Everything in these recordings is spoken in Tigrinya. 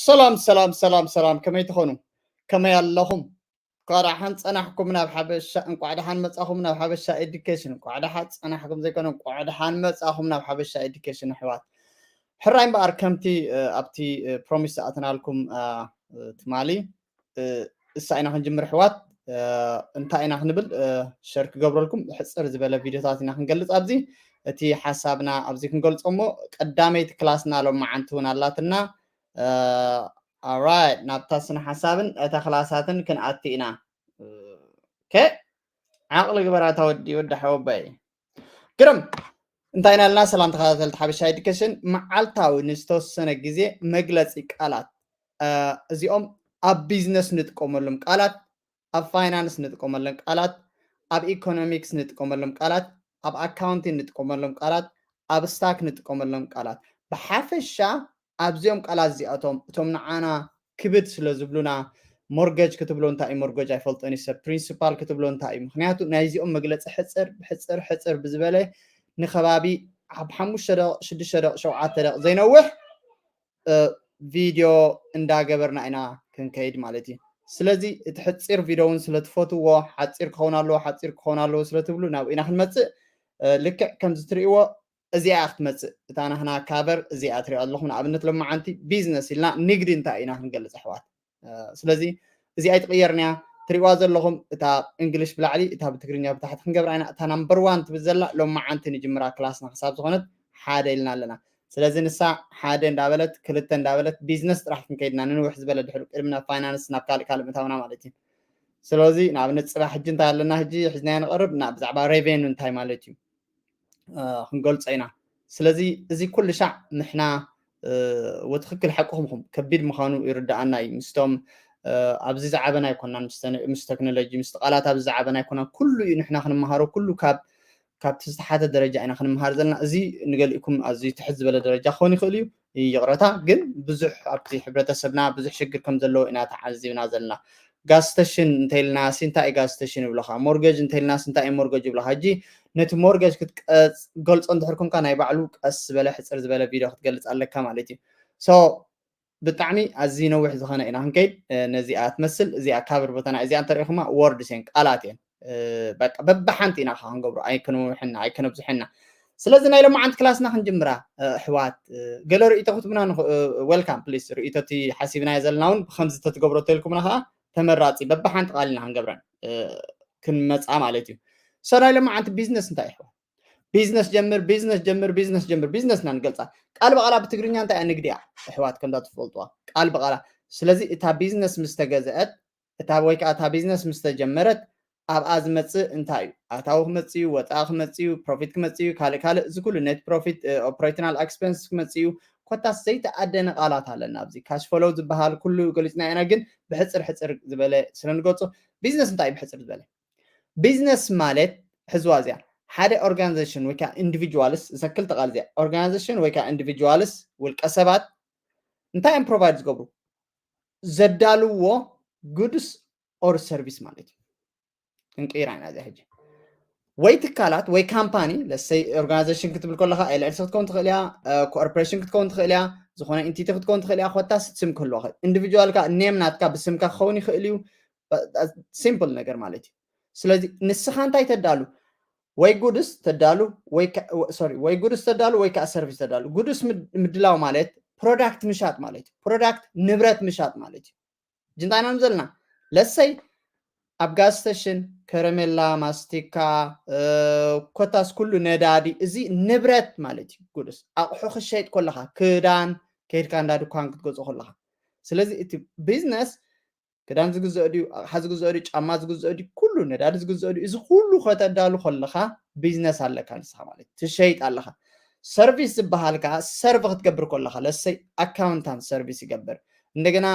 ሰላም ሰላም ሰላም ሰላም፣ ከመይ ትኾኑ? ከመይ ኣለኹም? እንኳዕ ደሓን ጸናሕኩም ናብ ሓበሻ፣ እንኳዕ ደሓን መጻኹም ናብ ሓበሻ ኤዱኬሽን። እንኳዕ ደሓን ጸናሕኩም ዘይኮነ፣ እንኳዕ ደሓን መጻኹም ናብ ሓበሻ ኤዱኬሽን ኣሕዋት። ሕራይ እምበኣር ከምቲ ኣብቲ ፕሮሚስ ዝኣተናልኩም ትማሊ እሳ ኢና ክንጅምር ኣሕዋት። እንታይ ኢና ክንብል? ሸር ክገብረልኩም ሕጽር ዝበለ ቪድዮታት ኢና ክንገልጽ ኣብዚ። እቲ ሓሳብና ኣብዚ ክንገልጾ እሞ ቀዳመይቲ ክላስና ሎማዓንቲ እውን ኣላትና። ኣራይት፣ ናብታ ስነ ሓሳብን እታ ክላሳትን ክንኣቲ ኢና። ኦኬ፣ ዓቕሊ ግበራታ ወዲ ወዲ ሓወባይ። ግርም፣ እንታይ ኢና ልና? ሰላም ተኸታተልቲ ሓበሻ ኤዱኬሽን፣ መዓልታዊ ንዝተወሰነ ግዜ መግለጺ ቃላት፣ እዚኦም ኣብ ቢዝነስ ንጥቀመሎም ቃላት፣ ኣብ ፋይናንስ ንጥቀመሎም ቃላት፣ ኣብ ኢኮኖሚክስ ንጥቀመሎም ቃላት፣ ኣብ ኣካውንቲንግ ንጥቀመሎም ቃላት፣ ኣብ ስታክ ንጥቀመሎም ቃላት፣ ብሓፈሻ ኣብዚኦም ቃላት እዚኣቶም እቶም ንዓና ክብድ ስለ ዝብሉና፣ ሞርገጅ ክትብሎ እንታይ እዩ? ሞርገጅ ኣይፈልጦን እዩ ሰብ። ፕሪንሲፓል ክትብሎ እንታይ እዩ? ምክንያቱ ናይዚኦም መግለፂ ሕፅር ሕፅር ሕፅር ብዝበለ ንከባቢ ኣብ ሓሙሽተ ደቕ ሽዱሽተ ደቕ ሸውዓተ ደቕ ዘይነውሕ ቪድዮ እንዳገበርና ኢና ክንከይድ ማለት እዩ። ስለዚ እቲ ሕፂር ቪድዮ እውን ስለትፈትዎ፣ ሓፂር ክኸውን ኣለዎ፣ ሓፂር ክኸውን ኣለዎ ስለትብሉ ናብኡ ኢና ክንመፅእ። ልክዕ ከምዚ ትርእይዎ እዚኣ ክትመፅእ፣ እታ ናህና ካቨር እዚኣ ትሪኦ ኣለኹም። ንኣብነት ሎማዓንቲ ቢዝነስ ኢልና ንግዲ እንታይ ኢና ክንገልፅ ኣሕዋት? ስለዚ እዚኣ ኣይትቕየርንያ። ትሪእዋ ዘለኹም እታ እንግሊሽ ብላዕሊ፣ እታ ብትግርኛ ብታሕቲ ክንገብራ ኢና። እታ ናምበር ዋን ትብል ዘላ ሎማዓንቲ ንጅምራ ክላስና ክሳብ ዝኾነት ሓደ ኢልና ኣለና። ስለዚ ንሳ ሓደ እንዳበለት ክልተ እንዳበለት ቢዝነስ ጥራሕ ክንከይድና ንንውሕ ዝበለ ድሕሪ ቅድሚ ናብ ፋይናንስ ናብ ካልእ ካልእ ምታውና ማለት እዩ። ስለዚ ንኣብነት ፅባሕ ሕጂ እንታይ ኣለና? ሕጂ ሒዝናዮ ንቐርብ እና ብዛዕባ ሬቬኑ እንታይ ማለት እዩ ክንገልፆ ኢና። ስለዚ እዚ ኩሉ ሻዕ ንሕና ወትክክል ሓቅኹም ኢኹም፣ ከቢድ ምዃኑ ይርድኣና እዩ። ምስቶም ኣብዚ ዝዓበና ኣይኮናን፣ ምስ ቴክኖሎጂ ምስ ቃላት ኣብዚ ዝዓበና ኣይኮናን። ኩሉ እዩ ንሕና ክንመሃሮ፣ ኩሉ ካብ ካብቲ ዝተሓተ ደረጃ ኢና ክንመሃር ዘለና። እዚ ንገሊእኩም ኣዝዩ ትሕት ዝበለ ደረጃ ክኸውን ይኽእል እዩ፣ ይቕረታ። ግን ብዙሕ ኣብቲ ሕብረተሰብና ብዙሕ ሽግር ከም ዘለዎ ኢና ተዓዚብና ዘለና። ጋዝ ስተሽን እንተኢልና ሲ እንታይ እዩ ጋዝ ስተሽን ይብለኻ፣ ሞርገጅ እንተኢልና ሲ እንታይ እዩ ሞርገጅ ይብለኻ። ሕጂ ነቲ ሞርገጅ ክትገልጾ እንድሕር ኮንካ ናይ ባዕሉ ቀስ ዝበለ ሕፅር ዝበለ ቪድዮ ክትገልፅ ኣለካ ማለት እዩ። ሶ ብጣዕሚ ኣዝዩ ነዊሕ ዝኾነ ኢና ክንከይድ። ነዚኣ ትመስል፣ እዚኣ ካቨር ቦታና፣ እዚኣ እንተሪኢኹማ ወርድስ እየን፣ ቃላት እየን። በቃ በብሓንቲ ኢና ከዓ ክንገብሮ፣ ኣይክንውሕና ኣይክነብዝሐና። ስለዚ ናይ ሎማዓንቲ ክላስና ክንጅምራ ኣሕዋት፣ ገለ ርእይቶ ክትብና ዌልካም ፕሊስ። ርእይቶ እቲ ሓሲብናዮ ዘለና እውን ብከምዚ ተትገብሮ ተልኩምና ከዓ ተመራፂ፣ በብሓንቲ ቃል ኢና ክንገብረን ክንመፃ ማለት እዩ። ሶ ናይ ሎማዓንቲ ቢዝነስ እንታይ ኣሕዋት? ቢዝነስ ጀምር፣ ቢዝነስ ጀምር፣ ቢዝነስ ጀምር፣ ቢዝነስ ኢና ንገልፃ። ቃል ብቓላ ብትግርኛ እንታይ እያ? ንግዲ እያ ኣሕዋት፣ ከምዛ ትፈልጥዋ። ቃል ብቓላ። ስለዚ እታ ቢዝነስ ምስ ተገዝአት፣ እታ ወይ ከዓ እታ ቢዝነስ ምስ ተጀመረት ኣብኣ ዝመፅእ እንታይ እዩ? ኣታዊ ክመፅእ እዩ፣ ወፃኢ ክመፅእ እዩ፣ ፕሮፊት ክመፅእ እዩ፣ ካልእ ካልእ፣ እዚ ኩሉ ኔት ፕሮፊት፣ ኦፕሬሽናል ኤክስፐንስ ክመፅእ እዩ። ኮታስ ዘይተኣደነ ቃላት ኣለና ኣብዚ። ካሽ ፍሎው ዝበሃል ኩሉ ገሊፅና ኢና፣ ግን ብሕፅር ሕፅር ዝበለ ስለ ንገልፆ፣ ቢዝነስ እንታይ እዩ ብሕፅር ዝበለ? ቢዝነስ ማለት ሕዝዋ እዚኣ ሓደ ኦርጋናይዜሽን ወይ ከዓ ኢንዲቪጁዋልስ፣ እዛ ክልተ ቃል እዚኣ ኦርጋናይዜሽን ወይ ከዓ ኢንዲቪጁዋልስ፣ ውልቀ ሰባት እንታይ እዮም ፕሮቫይድ ዝገብሩ? ዘዳልዎ ጉድስ ኦር ሰርቪስ ማለት እዩ። ክንቅይራ ኢና እዚኣ ሕጂ። ወይ ትካላት ወይ ካምፓኒ፣ ለሰይ ኦርጋናይዜሽን ክትብል ከለካ ኤልኤልሲ ክትከውን ትኽእል እያ፣ ኮርፖሬሽን ክትከውን ትኽእል እያ፣ ዝኾነ ኢንቲቲ ክትከውን ትኽእል እያ። ኮታስ ስም ክህልዋ ይኽእል። ኢንዲቪጁዋል ከዓ ኔም ናትካ ብስምካ ክኸውን ይኽእል እዩ። ሲምፕል ነገር ማለት እዩ። ስለዚ ንስኻ እንታይ ተዳሉ? ወይ ጉድስ ተዳሉ ወይ ሶሪ ወይ ጉድስ ተዳሉ ወይ ከዓ ሰርቪስ ተዳሉ። ጉድስ ምድላው ማለት ፕሮዳክት ምሻጥ ማለት እዩ። ፕሮዳክት ንብረት ምሻጥ ማለት እዩ። እንታይ ኢና ዘለና? ለሰይ ኣብ ጋዝ ስተሽን ከረሜላ፣ ማስቲካ፣ ኮታስ ኩሉ ነዳዲ፣ እዚ ንብረት ማለት እዩ። ጉድስ ኣቑሑ ክሸይጥ ከለኻ፣ ክዳን ከይድካ እንዳ ድኳን ክትገዝኦ ከለኻ። ስለዚ እቲ ቢዝነስ ክዳን ዝግዝኦ ድዩ፣ ኣቕሓ ዝግዝኦ ድዩ፣ ጫማ ዝግዝኦ ድዩ፣ ኩሉ ነዳዲ ዝግዝኦ ድዩ፣ እዚ ኩሉ ከተዳሉ ከለኻ ቢዝነስ ኣለካ ንስኻ ማለት ትሸይጥ ኣለኻ። ሰርቪስ ዝበሃል ከዓ ሰርቭ ክትገብር ከለኻ፣ ለሰይ ኣካውንታንት ሰርቪስ ይገብር፣ እንደገና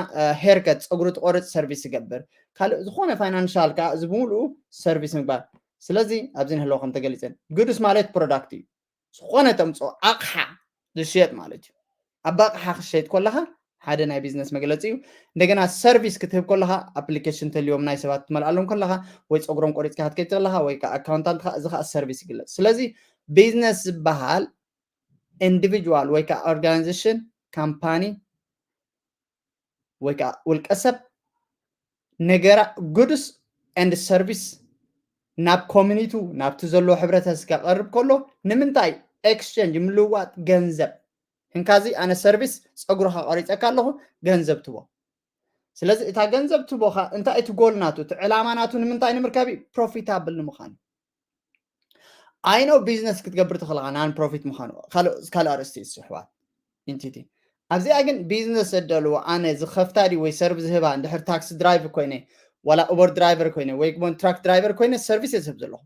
ሄርከት ፀጉሪ ትቆርፅ ሰርቪስ ይገብር፣ ካልእ ዝኾነ ፋይናንሻል ከዓ እዚ ብምሉኡ ሰርቪስ ምግባር። ስለዚ ኣብዚ ንህለዎ ከም ተገሊፀን ጉድስ ማለት ፕሮዳክት እዩ። ዝኾነ ተምፅኦ ኣቕሓ ዝሽየጥ ማለት እዩ። ኣብ ኣቕሓ ክትሸይጥ ከለኻ ሓደ ናይ ቢዝነስ መግለፂ እዩ። እንደገና ሰርቪስ ክትህብ ከለኻ ኣፕሊኬሽን ተልዮም ናይ ሰባት ትመልኣሎም ከለኻ ወይ ፀጉሮም ቆሪፅካ ክትከይድ ከለኻ ወይ ከዓ ኣካውንታንት ከዓ እዚ ከዓ ሰርቪስ ይግለፅ። ስለዚ ቢዝነስ ዝበሃል ኢንዲቪጁዋል ወይ ከዓ ኦርጋናይዜሽን ካምፓኒ ወይ ከዓ ውልቀ ሰብ ነገራ ጉድስ ኤንድ ሰርቪስ ናብ ኮሚኒቱ ናብቲ ዘለዎ ሕብረተሰብ ከቐርብ ከሎ ንምንታይ ኤክስቸንጅ ምልዋጥ ገንዘብ እንካዚ ኣነ ሰርቪስ ፀጉርካ ቀሪፀካ ኣለኹ ገንዘብ ትቦ ስለዚ እታ ገንዘብ ትቦኻ እንታይ እቲ ጎል ናቱ እቲ ዕላማ ናቱ ንምንታይ ንምርካብ ፕሮፊታብል ንምዃን ኣይኖ ቢዝነስ ክትገብር ትኽእልኻ ናን ፕሮፊት ምዃኑ ካልእ ኣርእስቲ ይስሕዋት ኢንቲቲ ኣብዚኣ ግን ቢዝነስ ዘደልዎ ኣነ ዝኸፍታ ድዩ ወይ ሰርቪስ ዝህባ እንድሕር ታክሲ ድራይቨር ኮይነ ዋላ ኡበር ድራይቨር ኮይነ ወይ ኮንትራክት ድራይቨር ኮይነ ሰርቪስ እየ ዝህብ ዘለኹ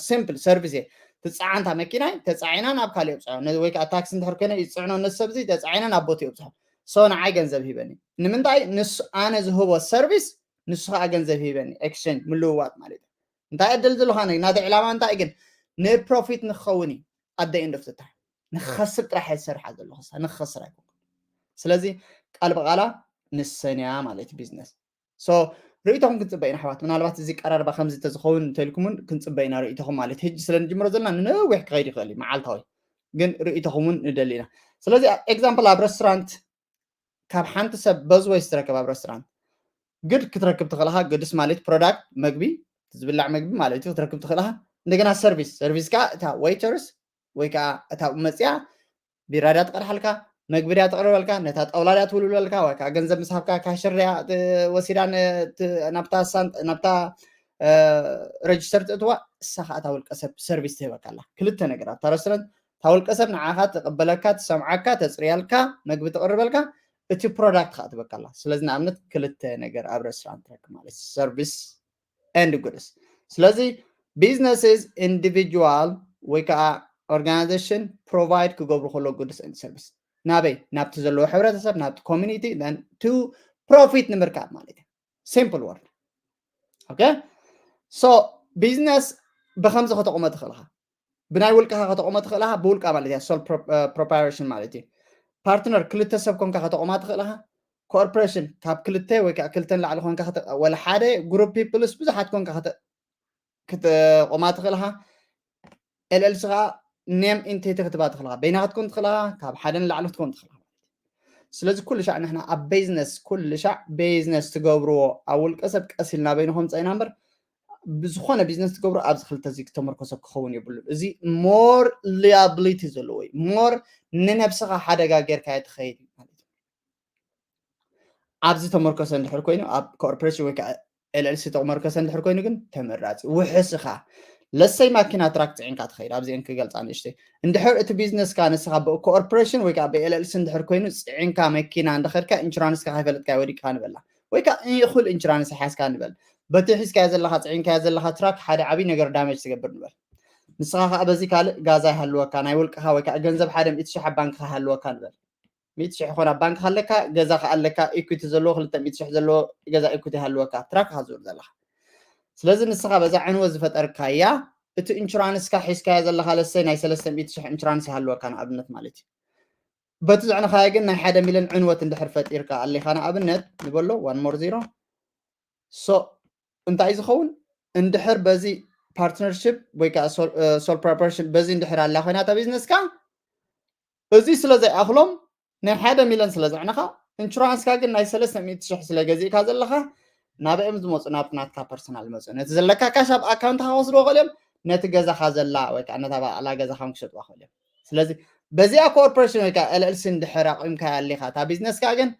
ሲምፕል ሰርቪስ እየ ትፀዓንታ መኪና ተፃዒና ናብ ካልእ የብፅሖ ወይ ከዓ ታክሲ እንድሕር ኮይነ ይፅዕኖ ነዚ ሰብ እዚ ተፃዒና ናብ ቦትኡ የብፅሖ ሶ ንዓይ ገንዘብ ሂበኒ ንምንታይ ንሱ ኣነ ዝህቦ ሰርቪስ ንሱ ከዓ ገንዘብ ሂበኒ ኤክስቸንጅ ምልውዋጥ ማለት እዩ እንታይ ዕድል ዘለካ ናተ ዕላማ እንታይ ግን ንፕሮፊት ንክኸውን እዩ ኣደ ኢንድ ኦፍ ታይም ንክኸስር ጥራሕ እየ ዝሰርሓ ዘለኹ ንክኸስር ኣይኮንኩ ስለዚ ቃል ብቃላ ንሰንያ ማለት ቢዝነስ ሶ ርእይቶኹም ክንፅበ ኢና ኣሕዋት ምናልባት እዚ ቀራርባ ከምዚ ተዝኸውን እንተልኩምን ክንፅበ ኢና ርእይቶኹም ማለት ሕጂ ስለ ንጅምሮ ዘለና ንነዊሕ ክኸይድ ይኽእል እዩ መዓልታዊ ግን ርእይቶኹም እውን ንደሊ ኢና ስለዚ ኤግዛምፕል ኣብ ረስቶራንት ካብ ሓንቲ ሰብ በዝወይ ዝትረከብ ኣብ ረስቶራንት ግድ ክትረክብ ትኽእልኻ ግድስ ማለት ፕሮዳክት መግቢ ዝብላዕ መግቢ ማለት እዩ ክትረክብ ትኽእልኻ እንደገና ሰርቪስ ሰርቪስ ከዓ እታ ዌይተርስ ወይ ከዓ እታ መፅያ ቢራ ድያ ትቀድሓልካ መግቢ ድያ ተቕርበልካ ነታ ጣውላ ድያ ትውልብለልካ ወይ ከዓ ገንዘብ ምስ ሃብካ ካሽር ድያ ወሲዳ ናብታ ሳንጥ ናብታ ረጅስተር ትእትዋ እሳ ከዓ እታ ውልቀ ሰብ ሰርቪስ ትህበካ ኣላ ክልተ ነገር ኣብታ ረስተረንት እታ ውልቀ ሰብ ንዓኻ ትቕበለካ ትሰምዓካ ተፅርያልካ መግቢ ትቕርበልካ እቲ ፕሮዳክት ከዓ ትበካ ኣላ ስለዚ ንኣብነት ክልተ ነገር ኣብ ረስቶራንት ትረክብ ማለት ሰርቪስ and goods ስለዚ businesses individual ወይ ከዓ organization provide ክገብሩ ከሎ goods and service ናበይ ናብቲ ዘለዎ ሕብረተሰብ ናብቲ community to profit ንምርካብ ማለት እዩ simple word okay so business ብከምዚ ከተቑሞ ትኽእልካ ብናይ ውልቅኻ ከተቑሞ ትኽእልካ ብውልቃ ማለት እያ sole proprietorship ማለት እዩ partner ክልተ ሰብ ኮንካ ከተቑማ ትኽእልካ corporation ካብ ክልተ ወይ ከዓ ክልተ ንላዕሊ ኮንካ ወላ ሓደ group peoples ብዙሓት ኮንካ ክትቆማ ትኽእልኻ ኤልኤልሲ ከዓ name entity ክትባ ትኽእልኻ በይና ክትኮን ትኽእልኻ ካብ ሓደ ንላዕሊ ክትኮን ትኽእልኻ ስለዚ ኩሉ ሻዕ ንሕና ኣብ ቢዝነስ ኩሉ ሻዕ ቢዝነስ ትገብርዎ ኣብ ውልቀ ሰብ ቀስ ኢልና በይንኹም ፀኢና እምበር ብዝኾነ ቢዝነስ ትገብሩ ኣብዚ ክልተ እዚ ተመርኮሰ ክኸውን የብሉን እዚ more liability ዘለዎ እዩ more ንነብስኻ ሓደጋ ጌርካ ትኸይድ ማለት እዩ ኣብዚ ተመርኮሰ እንድሕር ኮይኑ ኣብ ኮርፖሬሽን ወይ ከዓ ኤልኤልሲ ተመርኮሰ እንድሕር ኮይኑ ግን ተመራፂ ውሕስ ኢኻ ለሰይ ማኪና ትራክ ፅዒንካ ትኸይድ ኣብዚአን ክገልፃ ንእሽተይ እንድሕር እቲ ቢዝነስካ ንስኻ ብኮርፖሬሽን ወይ ከዓ ብኤልኤልሲ እንድሕር ኮይኑ ፅዒንካ መኪና እንዳኸድካ ኢንሹራንስካ ከይፈለጥካ ወዲቅካ ንበላ ወይ ከዓ እኹል ኢንሹራንስ ሓዝካ ንበል በቲ ሒዝካዮ ዘለካ ፅዒንካዮ ዘለካ ትራክ ሓደ ዓብይ ነገር ዳመጅ ትገብር ንበል ንስኻ ከዓ በዚ ካልእ ጋዛ ይሃልወካ ናይ ውልቅኻ ወይ ከዓ ገንዘብ ሓደ ሚእቲ ሽሕ ኣብ ባንክኻ ይሃልወካ ንበል ሚእቲ ሽሕ ይኾን ኣብ ባንክኻ ኣለካ ገዛ ከዓ ኣለካ ኢኩቲ ዘለዎ ክልተ ሚእቲ ሽሕ ዘለዎ ገዛ ኢኩቲ ይሃልወካ ትራክ ኢኻ ዝብል ዘለካ ስለዚ ንስኻ በዛ ዕንወት ዝፈጠርካያ እቲ ኢንሹራንስካ ሒዝካዮ ዘለካ ለሰይ ናይ ሰለስተ ሚእቲ ሽሕ ኢንሹራንስ ይሃልወካ ንኣብነት ማለት እዩ በቲ ዘዕነኻዮ ግን ናይ ሓደ ሚልዮን ዕንወት እንድሕር ፈጢርካ ኣሊኻ ንኣብነት ንበሎ one more zero so እንታይ ዝኸውን እንድሕር በዚ partnership ወይ ከዓ sole proprietorship በዚ እንድሕር ኣላ ኮይና እታ ቢዝነስካ እዚ ስለ ዘይኣኽሎም ናይ ሓደ ሚልዮን ስለ ዘዕነኻ ኢንሹራንስካ ግን ናይ ሰለስተ ሚእቲ ሽሕ ስለ ገዚእካ ዘለኻ ናብኦም ዝመፁ ናብቲ ናትካ ፐርሰናል ዝመፁ ነቲ ዘለካ ካሽ ኣብ ኣካውንትካ ክወስድዎ ክእል እዮም ነቲ ገዛኻ ዘላ ወይ ከዓ ነታ ባዕላ ገዛኻ ክሸጥዋ ክእል እዮም ስለዚ በዚኣ ኮርፖሬሽን ወይ ከዓ ኤልኤልሲ እንድሕር ኣቑምካ ኣሊኻ እታ ቢዝነስካ ግን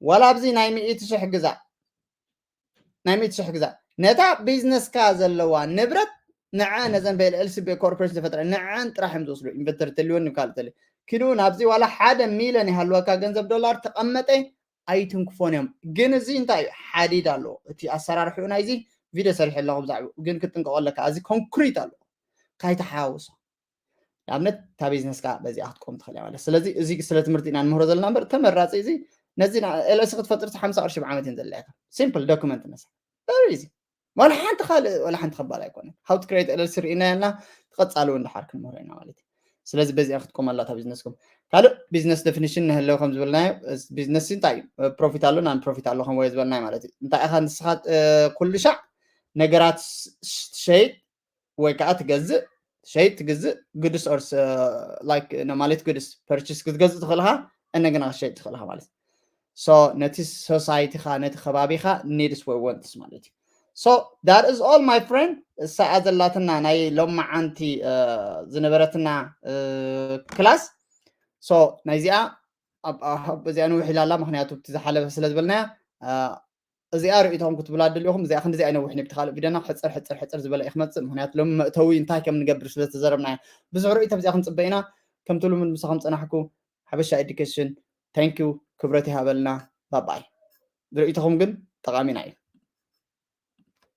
ዋላ ኣብዚ ናይ ሚእቲ ሽሕ ግዛእ ናይ ሚእቲ ሽሕ ግዛእ ነታ ቢዝነስካ ዘለዋ ንብረት ንዐ ነዘን ብኤልኤልሲ ብኮርፖሬሽን ዝፈጥረ ንዐን ጥራሕ እዮም ዝወስዱ ኢንቨንተሪ ተልወኒ ካልእ ተልዩ ኪዱ ናብዚ ዋላ ሓደ ሚልዮን ይሃልወካ ገንዘብ ዶላር ተቐመጠ ኣይትንክፎን እዮም ግን እዚ እንታይ እዩ ሓዲድ ኣለዎ እቲ ኣሰራርሕኡ ናይዚ ቪድዮ ሰሪሕ ኣለኹ ብዛዕባኡ ግን ክትጥንቀቆ ኣለካ እዚ ኮንክሪት ኣለዎ ካይተሓዋውሶ ንኣብነት እታ ቢዝነስካ በዚኣ ክትቆም ትኽእል እያ ማለት ስለዚ እዚ ስለ ትምህርቲ ኢና ንምህሮ ዘለና እምበር ተመራፂ እዚ ነዚ ኤልኤልሲ ክትፈጥር ሓምሳ ቅርሺ ብዓመት እየን ዘለያካ ሲምፕል ዶክመንት ነሳ ዚ ዋላ ሓንቲ ካልእ ዋላ ሓንቲ ከባል ኣይኮነ how to create ኤልኤልሲ ርኢና ያልና ተቐፃሉ እንዳሓር ክንምህሮ ኢና ማለት እዩ ስለዚ በዚኣ ክትቆም ኣላ እታ ቢዝነስኩም ካልእ ቢዝነስ ዴፊኒሽን ንህለው ከም ዝበልናዮ ቢዝነስ እንታይ እዩ ፕሮፊት ኣሎ ናን ፕሮፊት ኣሎ ከም ወዮ ዝበልናዮ ማለት እዩ እንታይ ኢኻ ንስኻ ኩሉ ሻዕ ነገራት ትሸይጥ ወይ ከዓ ትገዝእ ሸይጥ ትግዝእ ግድስ ኦርስ ማለት ግድስ ፐርችስ ክትገዝእ ትኽእልኻ እነገና ክትሸይጥ ትኽእልኻ ማለት So ነቲ society ኻ ነቲ ከባቢኻ needs ወይ wants ማለት እዩ። So that is all my friend። እሳኣ ዘላትና ናይ ሎማዓንቲ ዝነበረትና class። So ናይዚኣ እዚኣ ንውሕ ኢላ ኣላ፣ ምክንያቱ እቲ ዝሓለፈ ስለ ዝበልናያ እዚኣ ርእይቶኹም ክትብላ ደሊኹም። እዚኣ ክንዲዚ ኣይነውሕን እዩ። ብቲ ካልእ ቪድዮና ሕፅር ሕፅር ሕፅር ዝበለ እዩ ክመፅእ፣ ምክንያቱ ሎሚ መእተዊ እንታይ ከም ንገብር ስለዝተዘረብና ብዙሕ ርእይቶ ኣብዚኣ ክንፅበ ኢና። ከምቲ ልሙድ ምሳኹም ፀናሕኩ ሓበሻ ኤዱኬሽን። Thank you፣ ክብረት ይሃበልና። ባባይ። ርእይቶኹም ግን ጠቓሚና እዩ።